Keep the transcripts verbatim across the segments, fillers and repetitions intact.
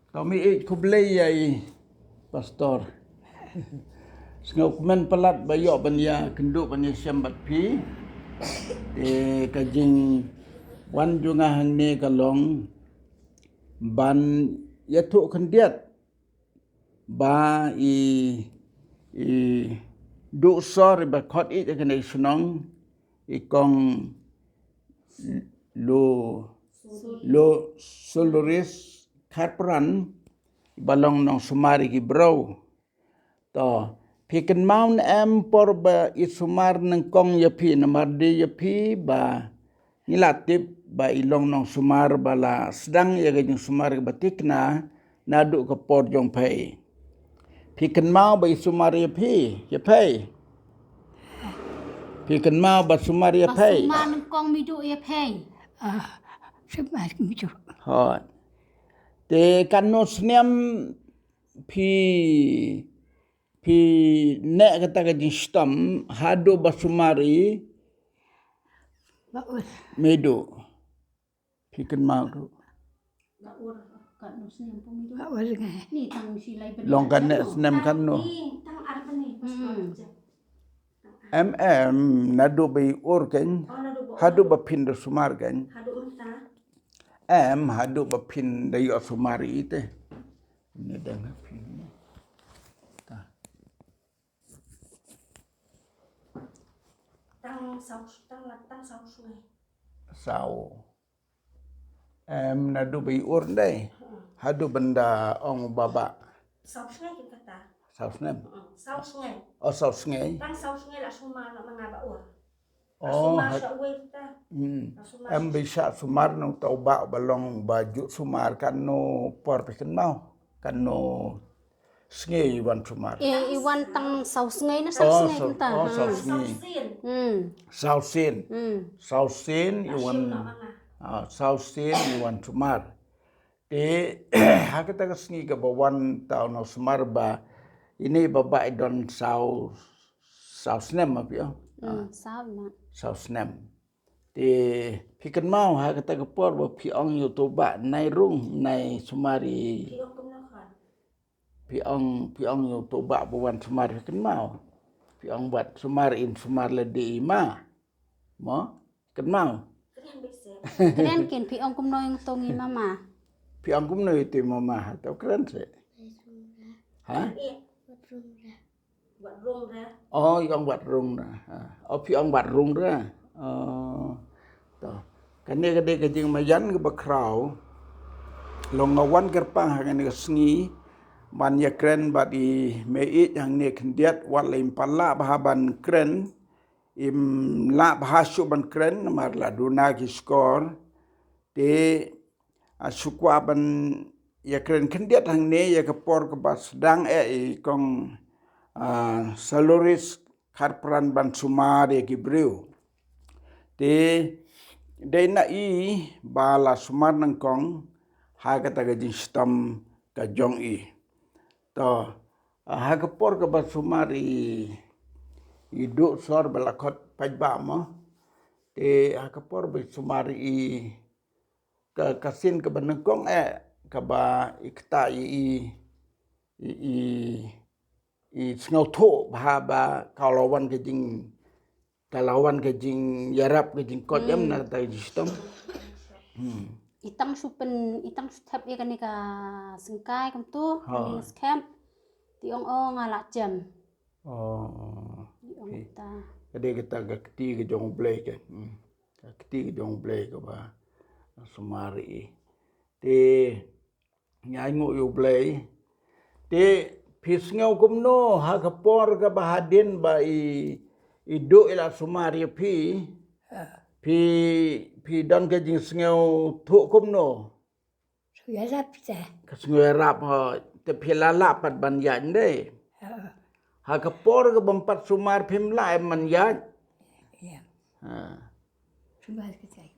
Tang mi ik khublei ïa i pastor. Sngewkmen palat ba ïoh ban ïa kynduh ban ïa shem bad phi. Te ka jingwan jong nga hangne ka long ban ïathuh khyndiat ba i i duh sor i ba khot i ïa kane shnong i kong Lo Lo Soloris Kharpran ba long nongsumar ïa ki briew. To phi kynmaw ne em por ba i sumar nyngkong ïa phi namar dei ïa phi ba ngi la tip ba i long nongsumar ba la sdang ïa ka jingsumar ba thikna naduh ka por jong phi. Phi kynmaw ba i sumar ïa phi ïa phi. Phi kynmaw ba sumar ïa phi. Ba sumar nyngkong mi duh ïa phi. Ah, sumar mi duh. Hooid. Te katno snem phi phi neh kata ka jingshitom haduh ba sumar i me duh. Phi kynmaw tu. Long ka neh snem katno. Em em naduh ba i ur kan haduh ba phin da sumar kan. Em haduh ba phin da ïoh sumar i te. Ni dang ha phin. Ta. Tang saw tang la tang saw sngi. Saw. Em naduh ba i ur ndai. Haduh ban da ong baba. Saw sngi kin kata. Saw snem. Saw sngi. Oh saw sngi. Tang saw sngi la sumar na manga ba ur. Oh, em bi sha sumar nong tau ba ba long ba ju sumar kan no por pi kan mau kan no sngi i wan sumar. I wan tang saw sngi na saw sngi kinta. Oh saw sngi. Saw sin. Saw sin i wan. Saw sin i wan sumar. Te ha kata ka sngi ka ba wan tau no sumar ba ini ba ba i don saw saw snem ma phi ong. Saw snem. Te phi kynmaw ha kata ka por ba phi ong ïa u to ba nai rung nai sumar i. Phi ong phi ong ïa u to ba ba wan sumar phi kynmaw. Phi ong wat sumar in sumar la dei i ma. Mo kynmaw. Kren kin phi ong kumno ïa u to ngi mama. Phi ong kumno ïa u to mama ha to kren se. Ha? Oh i ong wat rung ra. Oh phi ong wat rung ra. Oh. To kane ka dei ka jingmaïan ka ba khraw. Long nga wan kyrpang ha kane ka sngi ban ïa kren bad i me i hangne khyndiat wat la im pala ba ha ban kren. Im lah ba ha shu ban kren namar la duna ki skor. Te a shu kwah ban ïa kren khyndiat hangne ïa ka por ka ba sdang eh i kong Saloris Kharpran ban sumar ïa ki briew. Te dei na i ba la sumar nyngkong ha kata ka jingshitom ka jong i. To ha ka por ka ba sumar i i duh sor ba la khot paj ba mo. Te ha ka por ba sumar i ka ka sin ka ba nyngkong eh ka ba i kta i i i i sngewthuh ba ha ba ka la wan ka jing ka la wan ka jing ïarap ka jing kot em na ta jistom. I tang shu pen i tang shu thep ïa kane ka sengkai kumtu kane ka skhem. Ti ong ong nga la jem. Oh. Ti ong ta. Ka dei kata ka kti ka jong Blei ka. Ka kti ka jong Blei ka ba sumar i. Te ngai ngu yu Blei. Te phi sngew kumno ha ka por ka ba hadien ba i i du i la sumar ïa phi. Phi phi don ka jingsngew thuh kumno. Sngewrap te. Ka sngewrap ha te phi la la pat ban ïaid ndei. Ha ka por ka bym pat sumar phim la em man ïaid. Ha. Sumar ka tai.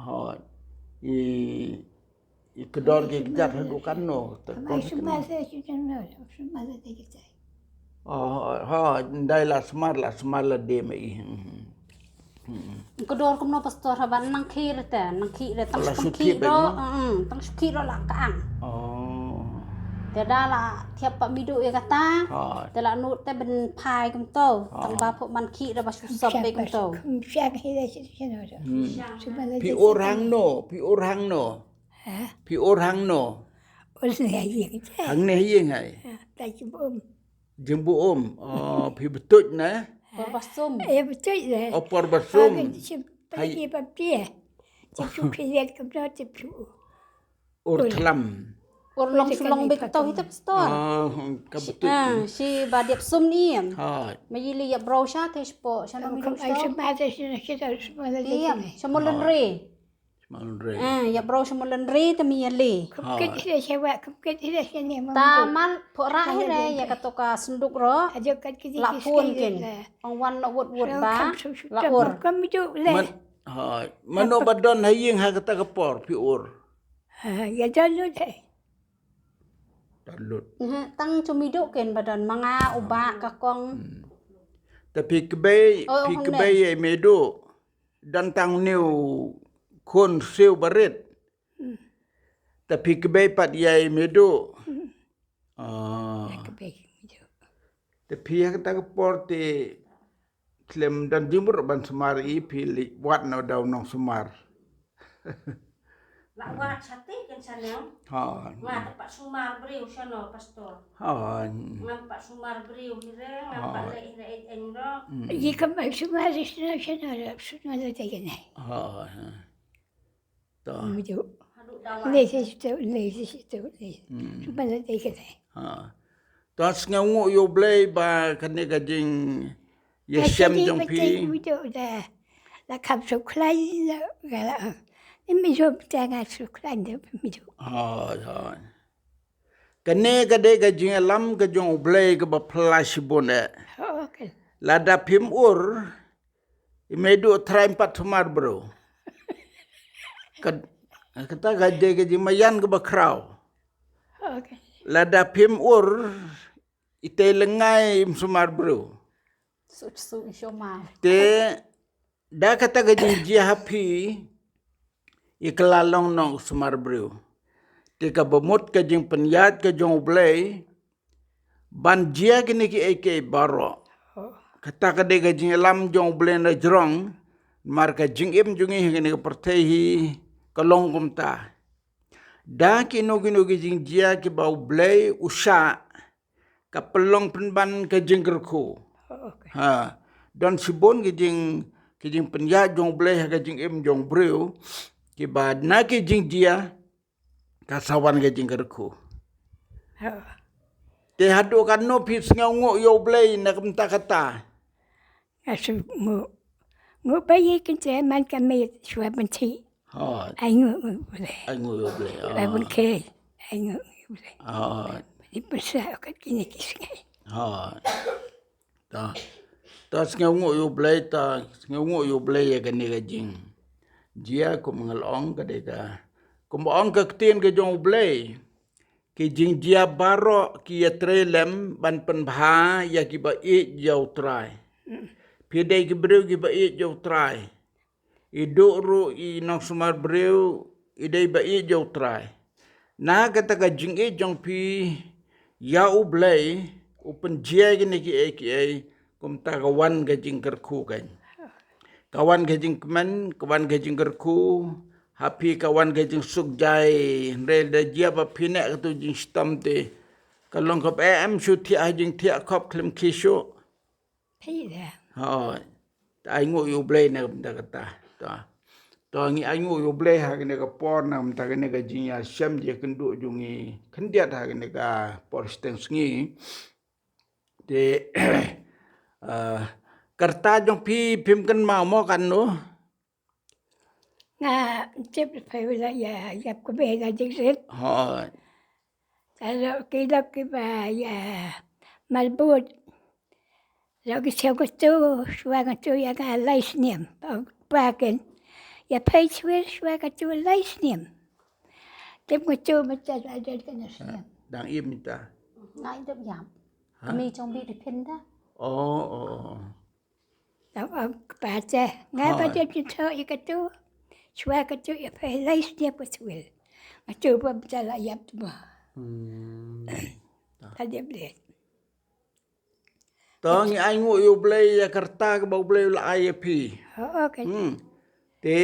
Hooid. I i kdor ki kjat ha du kan no. Sumar se sumar se ki tai. Hooid ndai la sumar la sumar la de ma i. Kdor kumno pastor ha ban nang khir te nang khir te tang sukhi ro tang sukhi ro la ka ang. Te da la thiap pat Miduh ïa kata. Ha. Te la nud te ban phai kumto. Ha. Tang ba pok man ki da ba shu sop de kumto. Kum siang hi da shi shi no. Hmm. Phi ur hangno, phi ur hangno. Ha? Phi ur hangno. Ur ne ïing te. Hangne ïing hai. Ha, ta jingbuh um. Jingbuh um. Oh, phi btuj ne? Por ba sum. Eh, btuj ne. Oh, por ba sum. Hai. Phi ba phi. Jingbuh phi ïa kumto jingbuh. Ur thlam. Ur long shu long beit to hi tep stor. Ah, ka btuj. Ah, shi ba diap sum ni em. Ha. Ma yi li ïa bro sha te spo, sha no mi dong stor. Ïa, sha mo lynre. Sha mo lynre. Ah, ïa bro sha mo lynre te mi ïa le. Kum kit hi sha wa, kum kit hi sha ni. Ta mal pora hi re ïa ka to ka senduk ro. La phone kin. Ong wan la wut wut ba. La ur. Kam ju le. Mano ba don ha ïing ha kata ka por phi ur. Ha, ïa don lut hai. Don lut. Tang chu Miduh ken ba don ma nga u ba ka kong. Te phi kbei, phi kbei ïa Miduh. Don tang niu khun siu barit. Te phi kbei pat ïa Miduh. Ah. Te phi ha kata ka por te khlem don jingmut ban sumar i phi li wat na daw nong sumar. La wat sha te ken sha neng. Ha. Nga te pat sumar briew sha no pastor. Ha. Nga pat sumar briew hi re, nga pat le hi re eng ro. Yi kam ai sumar sha no sha no sumar te ken ai. Ha. To. Miduh. Lei shi to, lei shi to, lei. Sumar te ken ai. Ha. To sngew nguh ïa u Blei ba kane ka jing ïa shem jong phi. Miduh da. La kham suk khlaiñ la ga la. Ni mi jom ta nga suk khlaiñ da Miduh. Ha, ha. Kane ka dei ka jingïalam ka jong u Blei kaba phylla shibun eh. Okay. Lada phim ur i Miduh trai pat sumar bro. Ka, kata ka dei ka jingmaïan kaba khraw. Okay. Lada phim ur i te lyngngai im sumar bro. Su su sumar. Te da kata ka jingjia ha phi i ka la long nong sumar briew. Te kaba mut ka jingpynïaid ka jong u Blei ban jia kine kiei kiei baroh. Kata ka dei ka jingïalam jong u Blei na jrong. Mar ka jingim jong ngi ha kane ka pyrthei hi ka long kumta. Da kino kino ki jingjia kiba u Blei u shah ka pynlong pynban ka jingkyrkhu. Okay. Ha. Don shibun ki jing, ki jingpynïaid jong u Blei ha ka jingim jong u briew kiba na ki jingjia ka sa wan ka jingkyrkhu. Ha. Te haduh katno phi sngew nguh ïa u Blei na ka bynta kata? Nga shu nguh. Nguh ba ïa kynja man ka miet shuwa ban thiah. Hooid. Ai nguh ïa u Blei. Ai nguh ïa u Blei. Ba ban khie. Ai nguh ïa u Blei. Hooid. Ba dei pyrshah kat kine ki sngi. Hooid. To. To sngew nguh ïa u Blei, to sngew nguh ïa u Blei ïa kane ka jing. Jia kum nga la ong ka dei ka. Kum ba ong ka ktien ka jong u Blei. Ki jingjia baroh ki ïatrei lem ban pynbha ïa kiba ïeit ïa u Trai. Phi dei ki briew kiba ïeit ïa u Trai. I duh ruh i nongsumar briew i dei ba ïeit ïa u Trai. Na kata ka jingïeit jong phi ïa u Blei u pynjia kine kiei kiei kumta ka wan ka jingkyrkhu kan. Ka wan ka jingkmen, ka wan ka jingkyrkhu, ha phi ka wan ka jingsuk jai, hynrei da jia ba phi neh katu jingshitom te. Ka long kaba em shu thiah ha jingthiah khop khlem khie shuh. Phi da. Hooid. Te ai nguh ïa u Blei na ka bynta kata. To. To ngi ai nguh ïa u Blei ha kane ka por na ka bynta kane ka jingïashem jingïakynduh jong ngi khyndiat ha kane ka por shiteng sngi. Te, ah, ka rta jong phi phim kynmaw mo katno? Nga tip phi la ïa, ïa kaba ïa jingrit. Hooid. Ka la ki la kiba ïa malbut. La ki shu katu, shuwa katu ïa ka lai snem. Ba, ba ken. Ïa phai shuwa, shuwa katu lai snem. Tip katu mata la dei ka na snem. Dang im ita. Nga i dep ïap. Ha? Kmie jong phi dei phin da. Oh, oh, oh. Tang ong kpa te, nga ba dep jin tho ïa katu. Shuwa katu ïa phi lai snem ba shuwa. Nga tu ba mata la ïap tu ba. Hmm. Ka dep leh. To ngi ai nguh ïa U Blei ïa ka rta kaba U Blei u la ai ïa phi. Oh, okay. Hmm. Te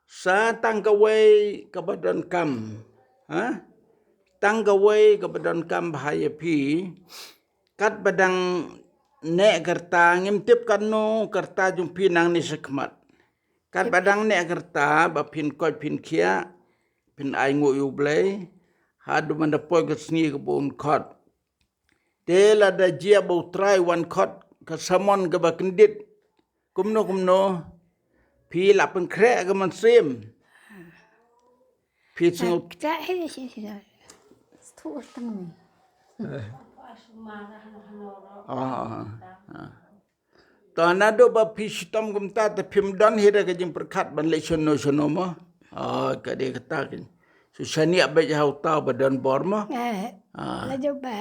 sa tang kawei kaba donkam. Ha? Tang kawei kaba donkam bha ïa phi. Katba dang neh ka rta ngim tip katno ka rta jong phi nangne shakhmat. Katba dang neh ka rta ba phin koit phin khiah, phin ai nguh ïa U Blei. Haduh mynta poi ka sngi kaba un khot. Te lada jia ba U Trai wan khot ka samon kaba kyndit. Kumno kumno. Phi la pynkhreh ka mynsiem. Phi sngew. Kta he shi shi. Stu tang ni. Ah, ah, ah. To naduh ba phi shitom kumta te phim don hi da ka jingpyrkhat ban leit shano shano mo. Ah, ka dei kata kin. Su shaniah beit ha uta ba don bor mo. Eh, ah. Naduh ba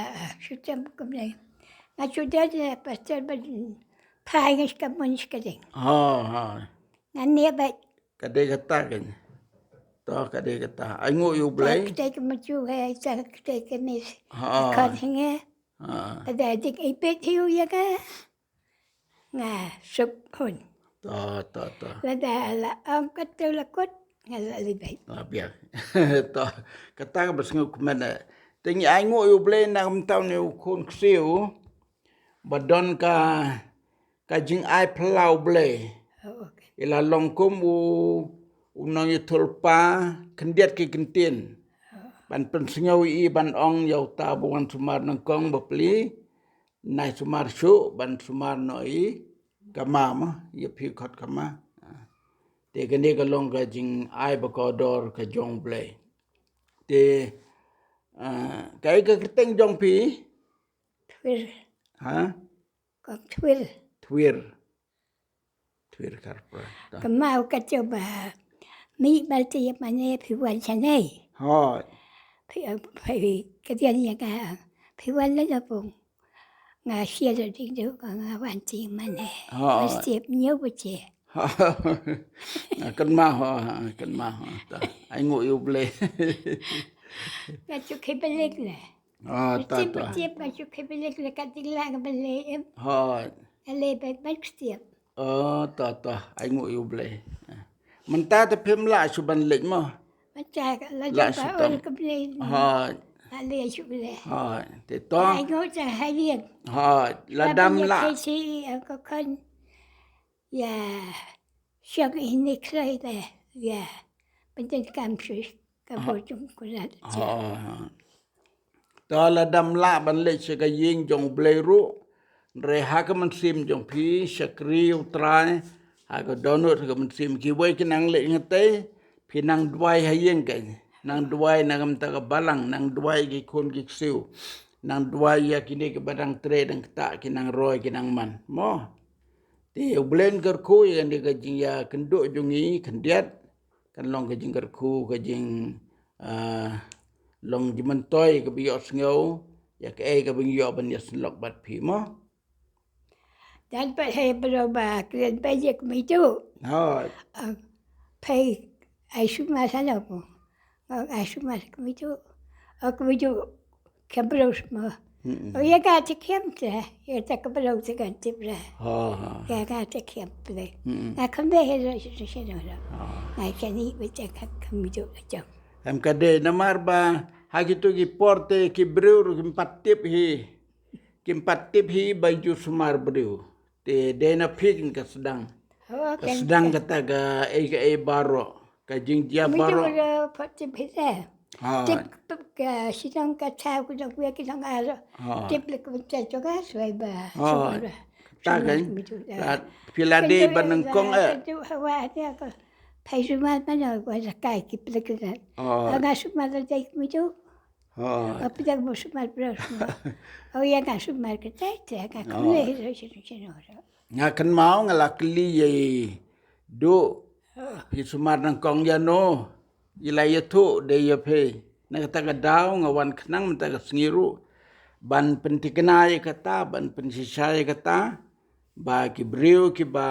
shitom kumne. Nga shu da je pastor ban phai ngi shka mon shka ding. Ha, ha. Nga niah beit. Ka dei kata kin. To ka dei kata. Ai nguh ïa U Blei. Kata ka maju he, kata ka mis. Ha. Kan hinge. Ha. Ada dik ipit hiu ïa ka. Nga sup hun. To, to, to. Lada la am kata la kut, nga la libet. La biang. To, kata ka ba sngew kmen eh. Te ngi ai nguh ïa U Blei na ka bynta une u khun ksiew. Ba don ka, ka jingai phyllaw U Blei. Oh, okay. I la long kum u, u nongïathuhlypa khyndiat ki ktien. Oh. Ban pynsngew ïa i ban ong ïa uta ba wan sumar nyngkong bapli. Nai sumar shuh ban sumar noh i kama ma, ïa phi khot kama. Te kane ka long ka jingai ba kordor ka jong U Blei. Te, ah, kaei ka kyrteng jong phi? Thwir. Ha? Kong Thwir. Thwir. Thwir Kharpra. Ta. Kynmaw ka jong ba mih ba ti mane phi wan shane. Hooid. Phi, phi, ka dian ïa ka, phi wan la na pung. Nga shia da ding du ka nga wan ti mane. Hooid. Ba stiep ñiew ba che. Nga kynmaw, ha, nga kynmaw, ha, ta. Ai nguh ïa U Blei. Nga chu khie ba lek le. Ah, ta, ta. Ba stiep, ba stiep, nga chu khie ba lek le ka ding la ka ba lek em. Hooid. Ka lek ba, ba stiep. Oh, ta, ta. Ai nguh ïa U Blei. Mynta te phim lah shuh ban leit mo. Mynta ka la jong ka ol ka Blei. Hooid. La leit shuh Blei. Hooid. Te to. Ai nguh jong ha ïing. Hooid. La dam lah. Ka si ka khon. Ïa. Shong ine khlei te. Ïa. Pynjah kam shuh. Ka bor jong kulat. Hooid. To la dam lah ban leit sha ka ïing jong U Blei ruh. Hynrei ha ka mynsiem jong phi, shakri U Trai, ha ka dohnud ha ka mynsiem kiwei ki nang leit ngatei, phi nang duwai ha ïing kein, nang duwai na ka bynta ka balang, nang duwai ki khun ki ksiew, nang duwai ïa kine kiba dang trei dang ktah ki nang roi ki nang man. Mo. Te U Blei un kyrkhu ïa kane ka jingïakynduh jong ngi khyndiat, kan long ka jingkyrkhu, ka jing, ah, long jingmyntoi kaba ïohsngew ïa kaei kaba ngi ïoh ban ïaseng lok bad phi mo. Dan pat hei bro ba kren ba ïa kmie tu. Hooid. Ah, phai ai sumar sa na ko. Nga ai sumar kmie tu. Ah, kmie tu. Ka bro sma. Mm-mm. O ïa ka te khiam te, ïa ta ka bro te kan tip re. Ha, ha. Ïa ka te khiam te. Mm-mm. Nga kham be he ro shi shi no ro. Ha. Nga kani be te ka kham ju ka jong. Em ka dei namar ba ha kitu ki por te ki briew ruh kim pat tip hi. Kim pat tip hi ba ju sumar briew. Te dei na phi kin ka sdang. Oh, ka sdang kata ka ei ka ei baroh. Ka jingjia baroh. Ka tip hi te. Ha. Tip ka sdang ka thaw ka dang wek ka dang aro. Ha. Tip le ka bynta jong ka swai ba. Ha. Swai ba. Ta kan. Phi la dei ba nyngkong eh. Ka tu hawa ne ka. Phai sumar ba na wa kai ki plek na. Ha. Nga sumar la dei kmie tu. Hooid. Nga pdiang mo sumar bro sumar. O ïa nga sumar ka tai tai nga kynmaw ïa i Duh. Phi sumar nyngkong ïa no. I la ïathuh dei ïa phi. Na kata ka daw nga wan khnang mynta ka sngi ruh ban pynthikna ïa kata, ban pynshisha ïa kata. Ba ki briew kiba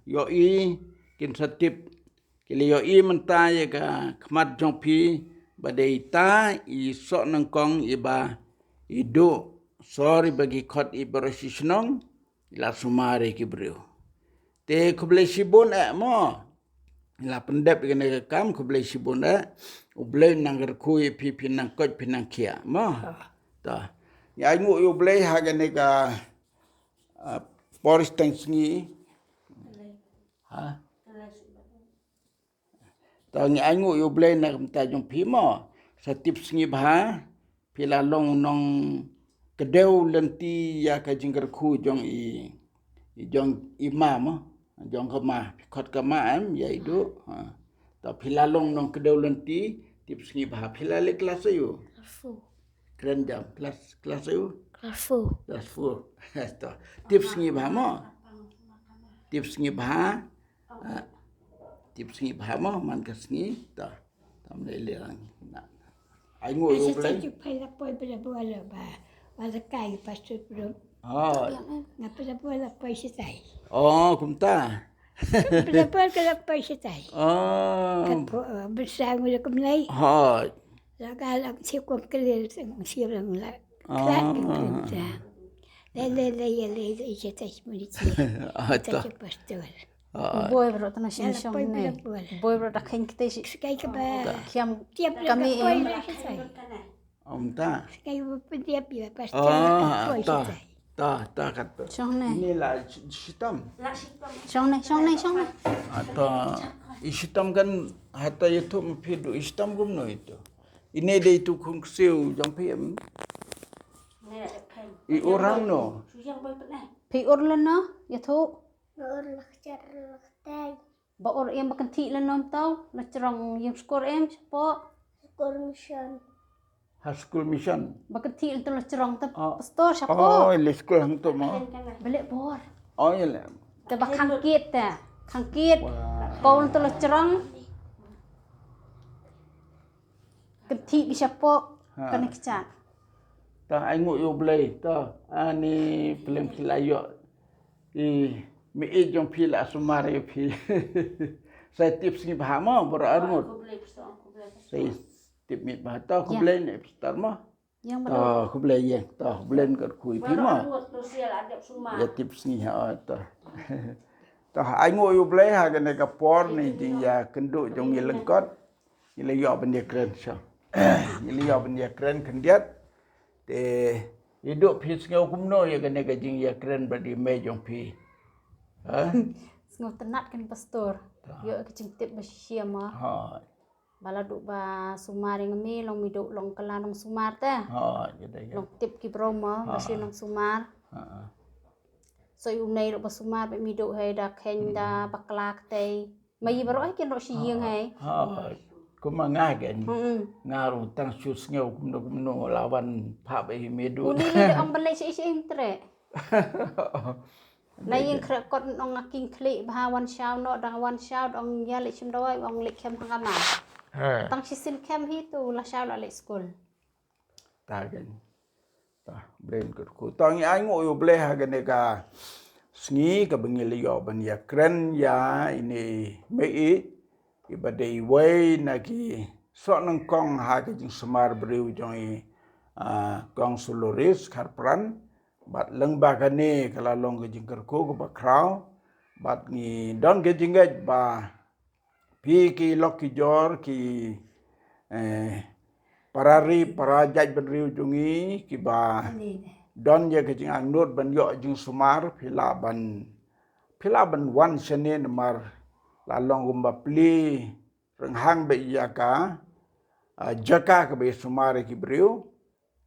ïohi kin sa tip. Ki la ïohi mynta ïa ka khmat jong phi, Ba dei ita i soh nyngkong iba i duh sor iba ki khot i baroh shi shnong, i la sumar ïa ki briew. Te khublei shibun eh mo. I la pyndep ïa kane ka kam, khublei shibun eh. U Blei un nang kyrkhu ïa phi, phi nang koit, phi nang khiah mo. To. Ngi ainguh ïa U Blei ha kane ka, ah, por shiteng sngi. Ha? To ngi ainguh ïa U Blei na ka bynta jong phi mo. Sa tip sngi bha, phi la long nongkdew lynti ïa ka jingkyrkhu jong i, i jong i ma mo. Jong ka ma, phi khot ka ma em, ïa i duh. Ha. To phi la long nongkdew lynti, tip sngi bha, phi la leit klas aiu? Klas four. Kren jam, klas, klas aiu? Klas four. Klas four. To. Tip sngi bha mo. Tip sngi bha. Ah, tip sngi bha mo, man ka sngi. To. Tam lei lei lang. Na. Ainguh ïa U Blei. Sa ju phi la poi bla bla ba. Ba la kai pastor bro. Oh. Nga phi la poi la poi shi tai. Oh, kumta. Phi la poi ka la poi shi tai. Oh. Ka po, eh, bsa ngu la kumlei. Oh. La ka la si kum kle si la la. Kla ki kumta. Le le le le le i shi tai shi muni ti. Ah, to. Pastor. Ah. Boi bro tana shin shong ne. Boi bro da khen kite shi. Skai ka ba. Kiam tiap kami ka poi em. Na shi tai. Om ta. Skai ka ba tiap ya pas. Ah, ta. Ta, ta kat. Shong ne. Ni la shi-, shitam. Shong ne, shong ne, shong ne. Ah, ta. I shitam kan hata YouTube phi duh i shitam kumno itu. Ine dei tu khun ksiu jong phi em. I orang no. Phi ur lano, ïa tu. Ba ur la kjar la ktai. Ba ur em ba kynthih lano tau, la jrong ïing skur em, shapoh. Skur mission. Ha skur mission. Ba kynthih lano la jrong ta pastor shapoh. Oh, le skur hang tu mo. Ba leh bor. Oh, ïa le. Te ba khang kit ta, khang kit. Wow. Paul tu la jrong. Kynthih ki shapoh, ha. Kane kjat. Ta ainguh ïa U Blei, ta, ani pelem ki la ïoh. I, mi i jong phi la sumar ïa phi. Sa tip sngi bha mo, bor arngut. Sa tip mit bha, ta khublei ne pastor mo. Yang ta, khublei ïa, ta, khublei ka khui phi mo. Ïa tip sngi ha, ta. Ta ainguh ïa U Blei ha kane ka por ni jingïakynduh jong ngi lyngkot. Ngi la ïoh ban ïakren sha. Ngi la ïoh ban ïakren khyndiat. Te i duh phi sngew kumno ïa kane ka jingïakren bad i mei jong phi. Ha? Sngew tynnat kan pastor. Ïoh ka jingtip ba shisha ma. Ha. Ba la duh ba sumar ïa nga mi long mi duh long kala long sumar te. Ha, ïa da ïa. Long tip ki bro ma ba shisha long sumar. Ha. So ïa u nei ruh ba sumar ba mi duh hei da khein da bakla ktei. Ma ïa baroh hi kin ruh shi ïing hei. Ha, kumba nga gen. Nga ruh tang shu sngew kumno kumno la wan phah ba hi me duh. Uni ni da ong ba leh shi shi im tre. Na ïing khreh kot ong nga king khlieh bha wan shaw noh da wan shaw ong ïa leh shim dawai ong leh khem ha nga ma. Tang shi sin khem hi tu la shaw la leh skul. Ta gen. Ta, Blei kyrkhu. Ta ngi ainguh ïa U Blei ha kane ka sngi kaba ngi la ïoh ban ïakren ïa ine i mei i, iba dei iwei na ki soh nyngkong ha ka jingsumar briew jong i, ah, Kong Suluris Kharpran. Bad lyngba kane ka la long ka jingkyrkhu kaba khraw. Bad ngi don ka jingngeit ba phi ki lok ki jor ki, eh, para ri, para jaitbynriew jong ngi kiba don ïa ka jingangnud ban ïoh jingsumar, phi lah ban, phi lah ban wan shane namar la long kumba plie rynghang bha ïa ka, ah, jaka kaba ïasumar ïa ki briew.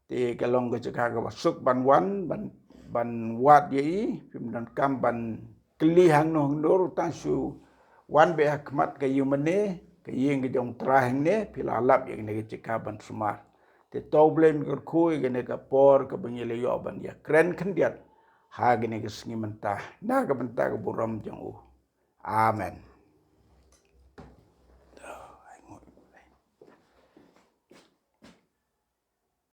Te ka long ka jaka kaba suk ban wan, ban, ban wad ïa i, phim donkam ban kylli hangno hangno ruh tang shu wan beit ha khmat ka ïing mane, ka ïing ka jong Trai hangne, phi la lap ïa kane ka jaka ban sumar. Te to U Blei un kyrkhu ïa kane ka por kaba ngi la ïoh ban ïakren khyndiat ha kane ka sngi mynta, na ka bynta ka burom jong u. Amen.